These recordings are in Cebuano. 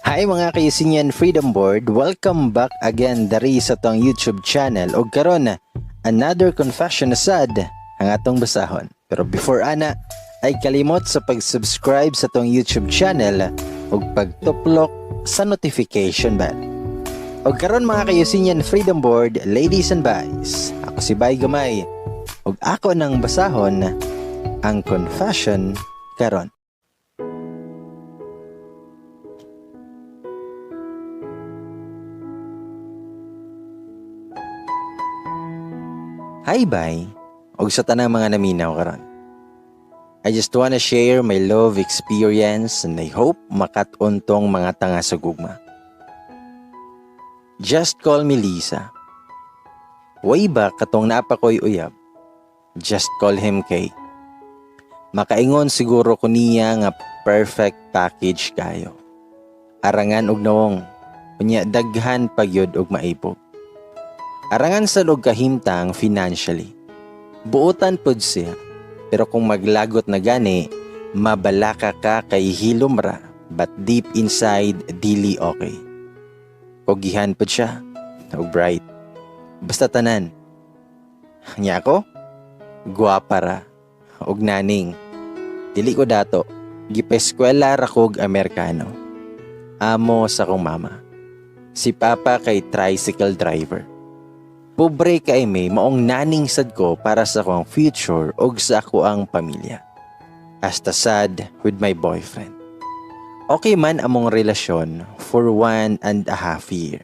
Hi mga ka-Eusenian Freedom Board, welcome back again dari sa tong YouTube channel. Og karon, another confession na sad ang atong basahon. Pero before ana, ay kalimot sa pag-subscribe sa tong YouTube channel ug pagtuplok sa notification bell. Og karon mga ka-Eusenian Freedom Board, ladies and guys, ako si Bay Gamay ug ako nang basahon ang confession karon. Hi bye, og sa tanang mga naminaw karon. I just wanna share my love experience and I hope makat-on tong mga tanga sa gugma. Just call me Lisa. Way back katong napakoy uyab. Just call him Kay. Makaingon siguro ko niya nga perfect package kayo. Arangan og nawong, unya daghan pagyod og maibog. Arangan sa og kahimtang financially. Buotan pod siya, pero kung maglagot na gani, mabalaka ka kay hilom ra, but deep inside, dili okay. Kogihan pod siya, og bright. Basta tanan. Nya ako, guwapa ra, og naning. Dili ko dato, gipa-eskwela ra kog Amerikano. Amo sa kong mama. Si papa kay tricycle driver. Pobre kay may maong naning sad ko para sa akong future og sa ako ang pamilya. Hasta sad with my boyfriend. Okay man among relasyon for 1.5 year.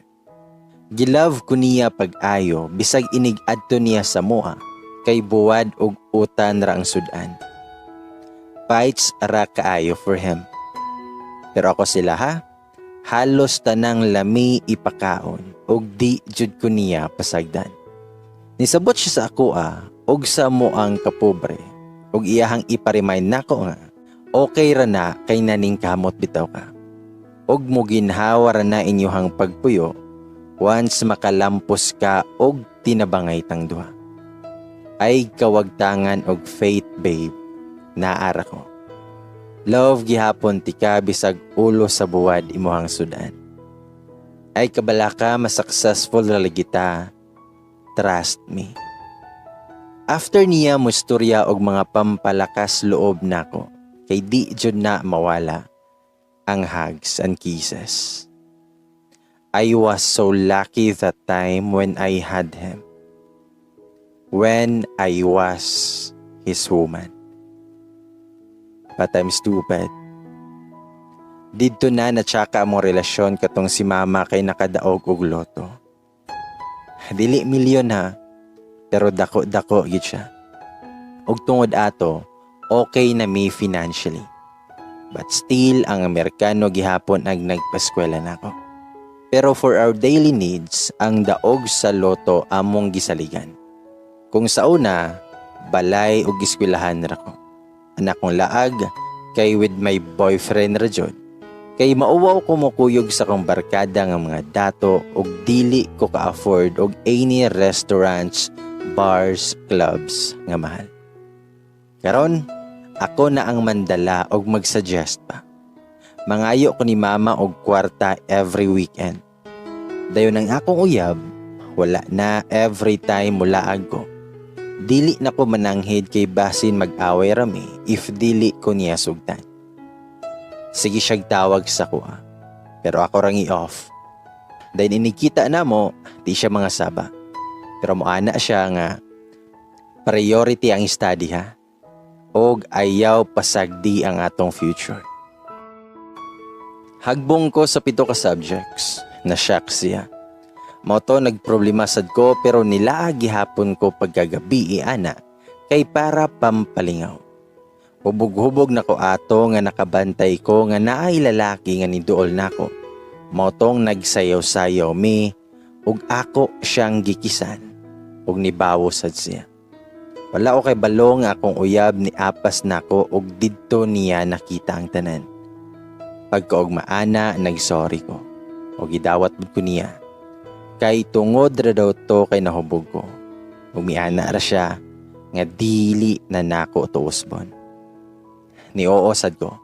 Gilove ko niya pag-ayo bisag inig adto niya sa moa kay buwad og utan ra ang sudan. Fights ra kaayo for him. Pero ako sila ha, halos tanang lami ipakaon og di jud ko niya pasagdan. Nisabot siya sa ako og sa mo ang kapobre og iyahang iparemind nako nga okay ra na kay naning kamot bitaw ka. Og moginhawa ra na inyohang pagpuyo once makalampos ka og tinabangay tang duha. Ay kawagtangan og faith babe, naara ko. Love gihapon tika bisag ulo sa buwad imuhang sudan. Ay kabala ka mas successful ra lagi ta. Trust me. After niya musturya og mga pampalakas loob nako, kay di jud na mawala ang hugs and kisses. I was so lucky that time when I had him. When I was his woman. But I'm stupid. Didto na natsaka among relasyon katong si mama kay nakadaog og loto. Dili milyon ha, pero dako-dako gid siya. Og tungod ato, okay na mi financially. But still, ang Amerikano gihapon ang nagpaskwela nako. Pero for our daily needs, ang daog sa loto among gisaligan. Kung sa una, balay og eskwelahan ra ko. Anak kong laag, kay with my boyfriend ra jud. Kay mauwaw ko mokuyog sa akong barkada nga mga dato og dili ko ka-afford og any restaurants, bars, clubs nga mahal. Karon, ako na ang mandala og mag-suggest pa. Mangayo ko ni mama og kwarta every weekend. Dayon ang akong uyab, wala na every time mulaag ko. Dili na ko mananghid kay basin mag-away rami if dili ko niya sugtan. Sige siyag tawag sa kuha, pero ako rang i-off. Dahil inikita na mo, di siya mga saba. Pero moana siya nga, priority ang study ha. Og ayaw pasagdi ang atong future. Hagbong ko sa 7 ka subjects, na-shock siya. Mao to nagproblema sad ko pero nilaag gihapon ko pagkagabi iana kay para pampalingaw. Hubog-hubog na ko ato nga nakabantay ko nga naay lalaki nga niduol nako. Mao tong nagsayaw-sayaw mi ug ako siyang gikisan ug nibawo sad siya. Wala ko kay balo nga akong uyab ni apas nako ug didto niya nakita ang tanan. Pagkaog maana nagsorry ko ug gidawat pud ko niya. Kay tungod ra daw to kay nahubog ko. Ug miana ra siya nga dili na nako tuusbon. Ni-oo sad ko.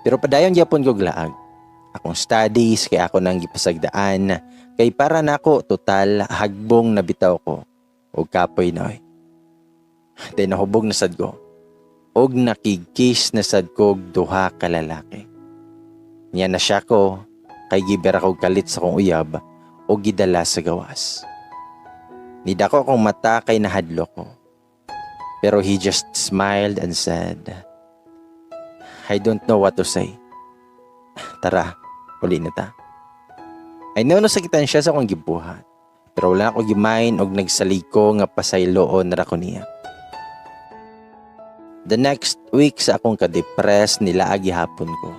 Pero padayon gyapon ko glaag. Akong studies kay ako nang gipasagdaan kay para nako total hagbong na bitaw ko og kapoy na oy. Then nahubog na sad ko. Og nakig-kiss na sad ko og duha ka lalaki. Niya na siya ko kay gibera kog kalit sa akong uyab og gidala sa gawas. Nidako akong mata kay nahadlok ko. Pero he just smiled and said, "I don't know what to say. Tara, uli na ta." I know nasakitan siya sa akong gibuhat. Pero wala ako gi-mind og nagsalig ko nga pasayloon ra ko niya. The next week sa akong ka-depress, nilaag gihapon ko.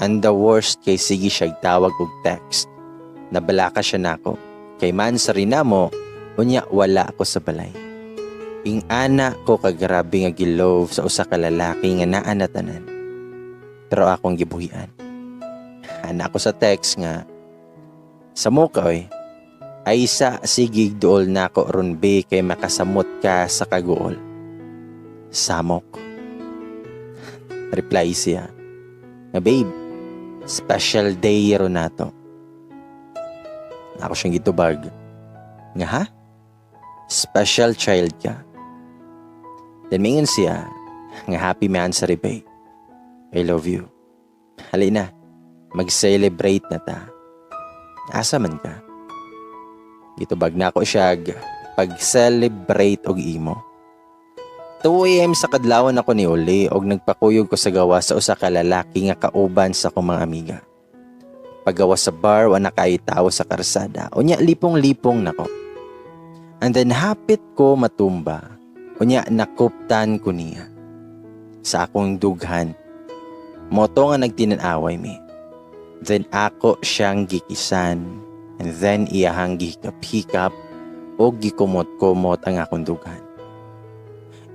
And the worst kay sige siya tawag og text. Nabalaka siya nako. Kay monthsary namo, unya wala ako sa balay. Ing-ana ko kagrabe nga gi-love sa usa ka lalaki nga naa na tanan. Pero akong gibuhian. Ana ako sa text nga, "Samo ka oy. Ay sa sigig duol nako ron be kay makasamot ka sa kaguol. Samok." Reply siya nga, "Babe, special day ron nato." Ako siyang gitubag nga, "Ha? Special child ka." Then mingon siya nga, "Happy monthsary, babe. I love you. Halina, mag-celebrate na ta. Asa man ka?" Gitubag na ako siya, "Pag-celebrate og imo." 2 a.m. sa kadlawon ako ni uli og nagpakuyog ko sa gawas sa usa ka lalaki nga kauban sa akong mga amiga. Paggawas sa bar, wala kay tao sa karsada. Unya lipong-lipong nako. And then hapit ko matumba. Unya nakuptan ko niya sa akong dughan. Mao to nga nagtinan-away mi. Then ako siyang gikisan and then iyahang gihikap-hikap o gikumot-kumot ang akong dughan.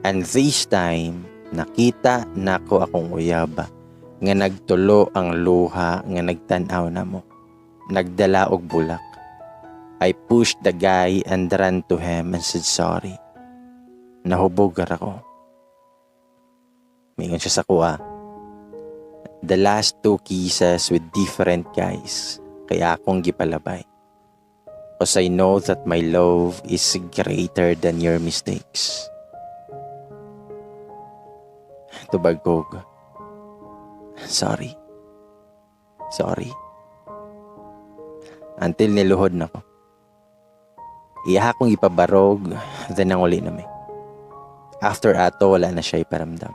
And this time, nakita nako akong uyab nga nagtulo ang luha nga nagtan-aw namo. Nagdala og bulak. I pushed the guy and ran to him and said sorry. Nahubog ra ko. Mingon siya sa kuha, "The last two kisses with different guys, kaya akong gipalabay. 'Cause I know that my love is greater than your mistakes." Tubag kog, "Sorry. Sorry." Until niluhod na ko. Iya akong ipabarog, then nanguli na mi. After ato, wala na siya iparamdam.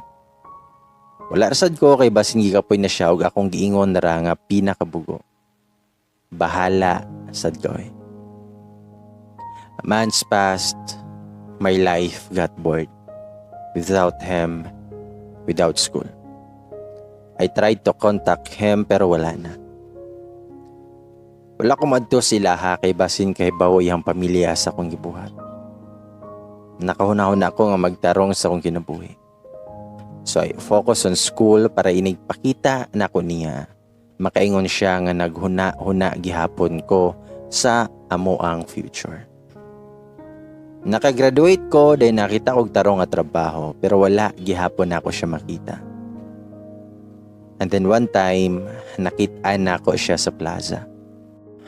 Wala rasad ko kay basin gikapoy na siya ug akong giingon na ra nga pinakabugo. Bahala sad ko eh. Months passed, my life got bored. Without him, without school. I tried to contact him pero wala na. Wala ko madto sila ha kay basin kay bawo iyang pamilya sa akong gibuhat. Nakahuna-huna ako nga magtarong sa akong kinabuhi. So I focus on school para inig pakita nako niya. Makaingon siya nga naghuna-huna gihapon ko sa amo ang future. Nakagraduate ko dahil nakita kog tarong nga trabaho pero wala gihapon nako siya makita. And then one time, nakita nako siya sa plaza.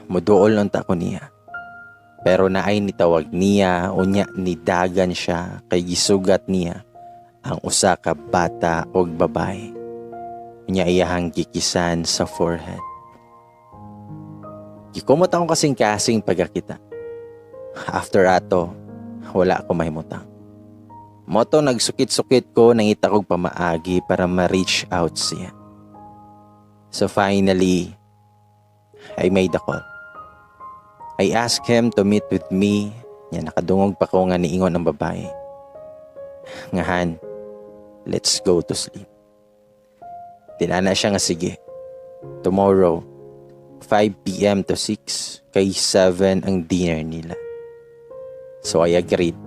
Muduol unta ko niya. Pero naay nitawag niya, unya nidagan siya kay gisugat niya ang usa ka bata og babae. Unya iyahang gikisan sa forehead. Gikumot akong kasing-kasing pagkakita. After ato, wala ako mahimutang. Mao to nagsukit-sukit ko, nangita kog pamaagi para ma-reach out siya. So finally, I made a call. I asked him to meet with me. Nya nakadungog pa ko nga niingon ang babae nga, "Han, let's go to sleep." Tinana siya nga sige. Tomorrow, 5 p.m. to 6, kay 7 ang dinner nila. So I agreed.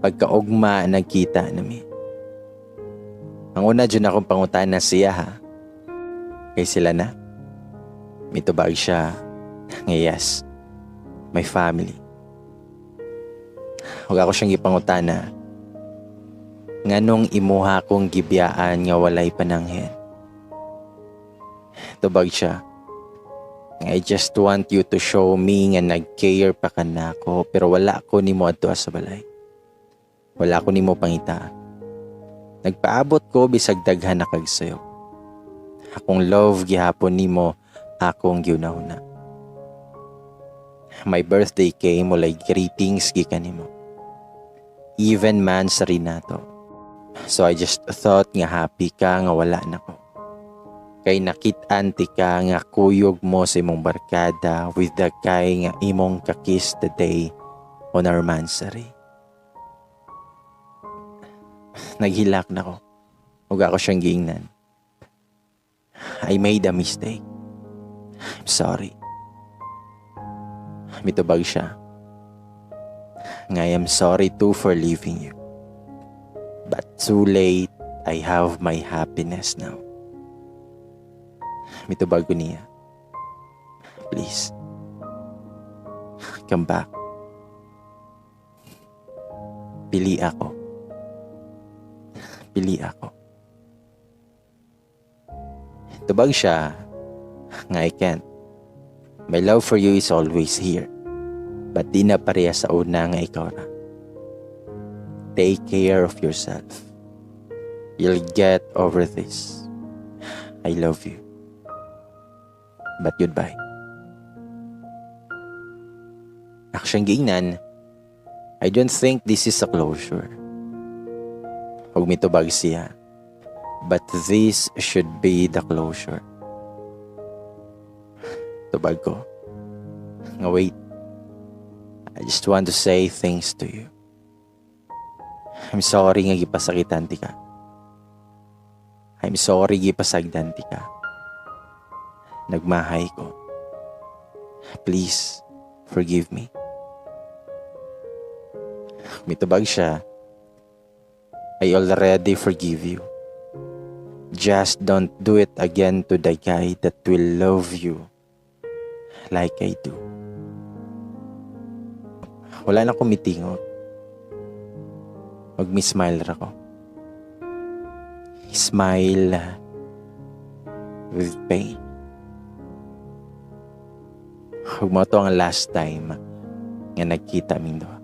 Pagkaugma, nagkita nami. Ang una dyan akong pangutana siya ha. Kay sila na. Mitubag siya nga yes, my family. Huwag ako siyang ipangutana. Nganong imuha kong gibiyaan nga walay pananghin? Tubag siya. I just want you to show me nga nag-care pa ka nako, pero wala ko nimo adto sa balay. Wala ko nimo pangita. Nagpaabot ko bisag daghan na kag sayo. Akong love gihapon nimo akong giunahuna. My birthday came, walay greetings gikan nimo. Even mansary nato. So I just thought nga happy ka nga wala na ko. Kay nakit-an tika nga kuyog mo sa imong barkada with the guy nga imong ka-kiss the day on our mansary. Naghilak na ko. Ug ako siyang giingnan. I made a mistake. I'm sorry. Mitubag siya. Nga I am sorry too for leaving you. But too late, I have my happiness now. Mitubag ko niya. Please. Come back. Pili ako. Pili ako. Tubag siya nga I can't. My love for you is always here. But di na pareha sa una nga ikaw ra. Take care of yourself. You'll get over this. I love you. But goodbye. Ako siyang giingnan, I don't think this is a closure. Huwag mitubag siya. But this should be the closure. Tubag ko. Nga wait. I just want to say things to you. I'm sorry nga gipasakitan ti ka. I'm sorry gipasagdan ti ka. Nagmahay ko. Please, forgive me. Mitubag siya. I already forgive you. Just don't do it again to the guy that will love you like I do. Wala na akong mitingog. Mag-smile ra ko. Smile with pain. Ug mao to ang last time nga nagkita ming duha.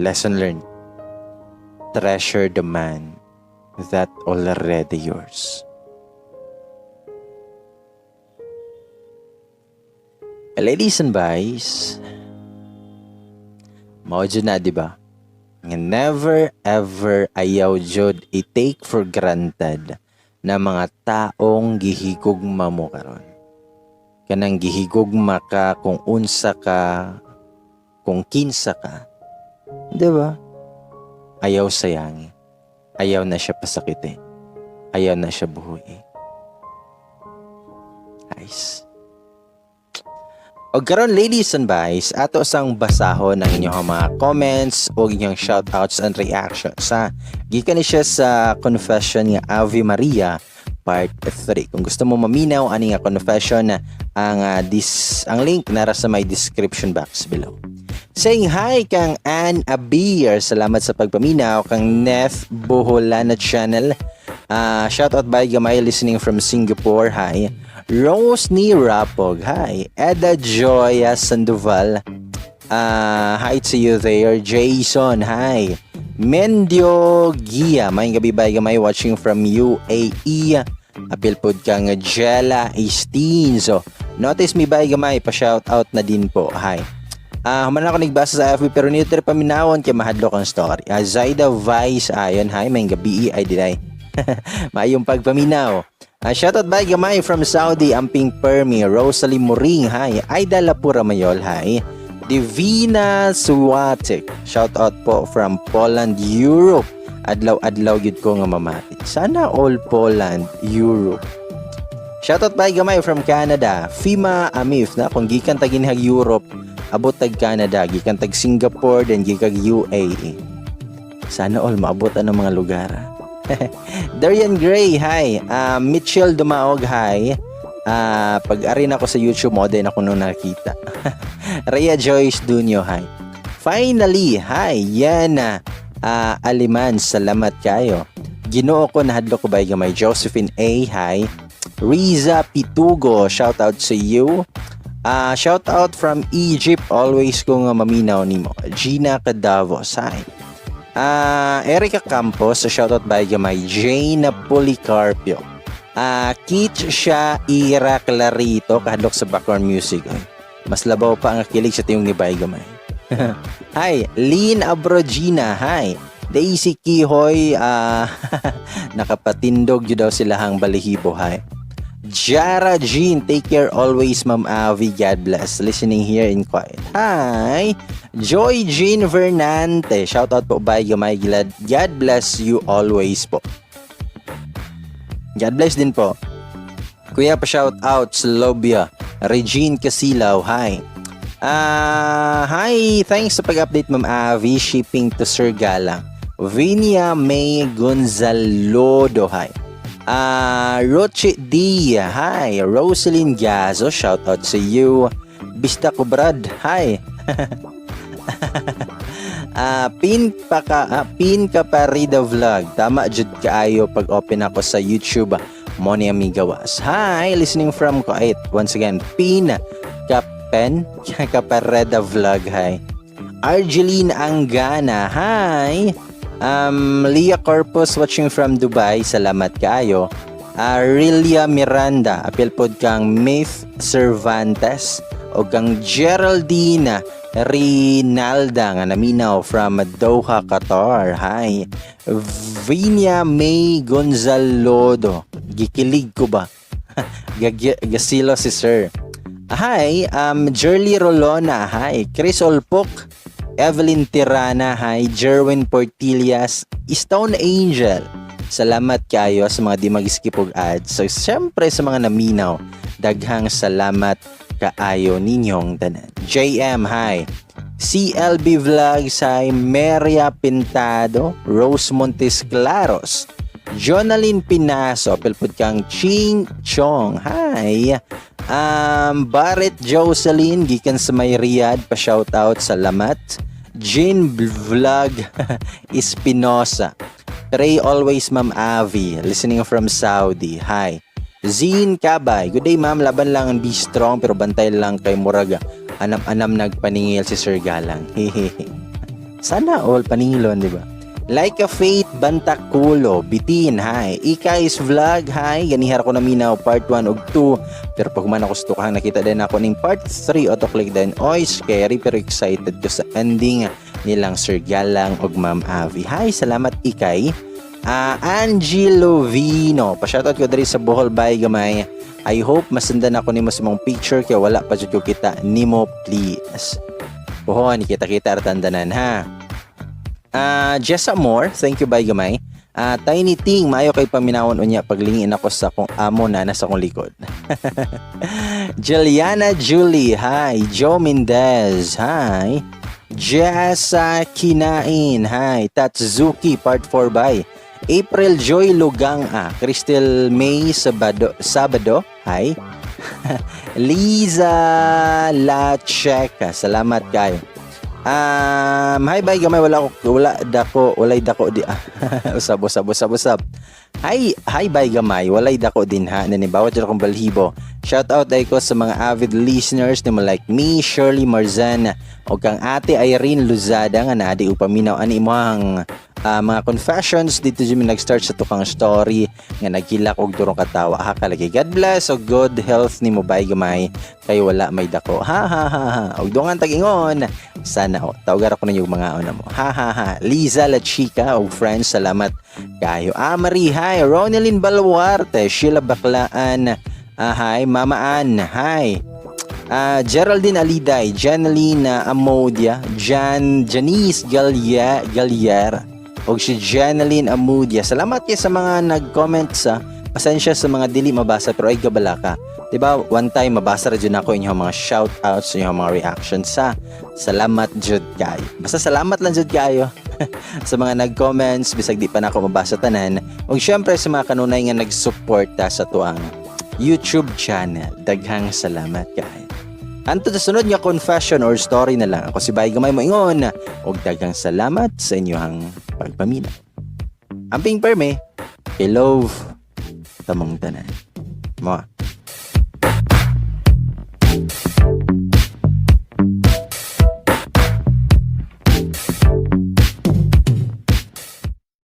Lesson learned. Treasure the man that already yours. Ladies and boys, mao jud na, di ba? Nga never ever ayaw jud i-take for granted na mga taong gihigugma mo karon. Kanang gihigugma ka kung unsa ka, kung kinsa ka. Di ba? Ayaw sayangi. Ayaw na siya pasakiti. Ayaw na siya buhui. Nice. O karon, ladies and boys, ato sang basahon ang inyong mga comments o inyong shoutouts and reactions ha. Gikan ni siya sa confession nga Ave Maria part 3. Kung gusto mo maminaw ani nga confession, ang link nara sa my description box below. Saying hi kang Ann Abir, salamat sa pagpaminaw. Kang Neth Boholana Channel. Shout out by Gamay, listening from Singapore. Hi. Rose ni Rapog. Hi. Eda Joya Sandoval. Hi to you there. Jason. Hi. Mendio Gia. Maayong gabii bay gamay, watching from UAE. Apil pod kang Jella Estinzo. Notice me bay gamay, pa shout out na din po. Hi. Human ako nagbasa sa FB pero nito paminawon kay mahadlok ang story. Zaida Vice ayon, hi, maayong gabii ay dinay. Maayong pagpaminaw. Shoutout bay gamay from Saudi, Amping Permi, Rosalie Muring, hi. Aida Lapura Mayol, hi. Divina Suwatik, shoutout po from Poland, Europe. Adlaw-adlaw gyud ko nga mamati. Sana all Poland, Europe. Shoutout bay gamay from Canada, Fima Amif na kung gikan tag inhag Europe, abot tag Canada, gikan tag Singapore, then gikan UAE. Sana all maabot ang mga lugar. Ah. Darian Gray, hi. Mitchell Dumaog, hi. Pag-ari na ako sa YouTube mo, din ako nung nakita. Rhea Joyce Dunyo, hi. Finally, hi. Yan. Aliman, salamat kayo. Ginoo ko, nahadlok ko bay gamay. Josephine A, hi. Riza Pitugo, shout out to you. Shout out from Egypt, always ko nga maminaw nimo. Gina Cadavos, hi. Erica Campos, shout out bay gamay. Jane Policarpio. Kit siya Ira Clarito, kahadlok sa background music. Ay, mas labaw pa ang kilig sa tiyong ni Bay Gamay. Hi, Lynn Abrogina, hi. Daisy Kihoy, nakapatindog yun daw sila hang balihibo, hi. Jara Jean, take care always, Ma'am Avi. God bless. Listening here in quiet. Hi. Joy Jean Vernante. Shout out po bay gamay gilad. God bless you always po. God bless din po. Kuya, pa shout out sa Lobia. Regine Casilaw, hi. Hi, thanks sa pag-update, Ma'am Avi. Shipping to Sir Galang. Vinia May Gonzalodo, hi. Roche D, hi. Rosaline Gazo, shout out to you. Bista ko, Brad, hi. Pin ka pa Rida vlog. Tama jud kaayo pag open ako sa YouTube mo ni Amigawas. Hi, listening from Kuwait. Once again, Pin ka Pen Kapareda vlog, hi. Argeline Angana, hi. Leah Corpus watching from Dubai, salamat kaayo. Rilia Miranda, apil pod kang Myth Cervantes o kang Geraldine Rinalda nga naminaw from Doha, Qatar. Hi. Vinia May Gonzalodo. Gikilig ko ba? Gasilo si sir. Hi, Jerly Rolona. Hi. Chris Olpok. Evelyn Tirana. Hi. Jerwin Portillas. Stone Angel. Salamat kayo sa mga di mag-skip og ads. So, siyempre sa mga naminaw, daghang salamat kaayo ninyong tanan. JM, hi. CLB Vlogs, hi. Meria Pintado, Rose Montes Claros, Jonalyn Pinaso, pilpud kang Ching Chong, hi. Barrett Jocelyn, gikan sa may Riyadh, pa shoutout, salamat. Jean Vlog Espinosa. Pray always, Ma'am Avi, listening from Saudi. Hi. Zine Kabay, good day, ma'am, laban lang and be strong pero bantay lang kay muraga. Anam-anam nagpaningil si Sir Galang. Hehehe. Sana all paningilon, di ba? Like a Faith Bantakulo, Bitin, hi. Ikay's Vlog, hi. Ganihar ko na minaw part 1 ug 2. Pero pag man ako sa tukang nakita din ako ning part 3, auto-click din. Oy, scary pero excited ko sa ending nilang Sir Galang ug Ma'am Avi. Hi, salamat, Ikay. Angie Lovino, pa-shoutout ko diri sa Bohol bay gamay. I hope masundan ako nimo sa mong picture kay wala pa jud ko kita nimo, please. Pohon, kita-kita ra tandanan ha. Jessa Moore, thank you bay gamay. Tiny Ting, maayo kay paminawon unya paglingin ako sa akong amo na nasa akong likod. Juliana Julie, hi. Joe Mendez, hi. Jessa Kinain, hi. Tatsuki, part 4 by. April Joy Lugang, Crystal May Sabado, Sabado, hi. Liza La Checa, salamat kayo. Hi bye gamay, wala ko wala dako walay dako di usab usab usab usab. Hi hi bye gamay, walay dako din ha nani bawat jud akong balhibo. Shout out ay ko sa mga avid listeners nimo like me, Shirley Marzan o kang Ate Irene Luzada nga naadi og paminaw ani imong mga confessions dito jud mi nag-start sa tukang story nga naghilak og durong katawa ha kalagi. God bless og good health nimo bay gamay kay wala may dako. Ha ha ha ha. Og dungan tag-ingon. Sana o. Tawagar ako ninyo mga una mo. Ha ha ha. Liza La Chica og friends, salamat kayo. Marie, hi. Ronelyn Baluarte, Sheila Baklaan, hi. Mama Ann, hi. Geraldine Aliday, Janeline Amodia, Jan Janice Galia Galier, og si Janeline Amudia. Salamat kay sa mga nag-comment sa pasensya sa mga dili mabasa pero ay gabala ka. 'Di ba? One time mabasa ra jud nako inyong mga shout-outs, inyong mga reactions sa salamat jud kayo. Basta salamat lang jud kayo sa mga nag-comments bisag di pa nako mabasa tanan. Ug syempre sa mga kanunay nga nag-suporta sa tuang YouTube channel. Daghang salamat kayo. Hantod sa sunod nga confession or story na lang. Ako si Bay Gamay, moingon og daghang salamat sa inyong pagpaminaw. Amping perme, kay love tamong tanan. Mo.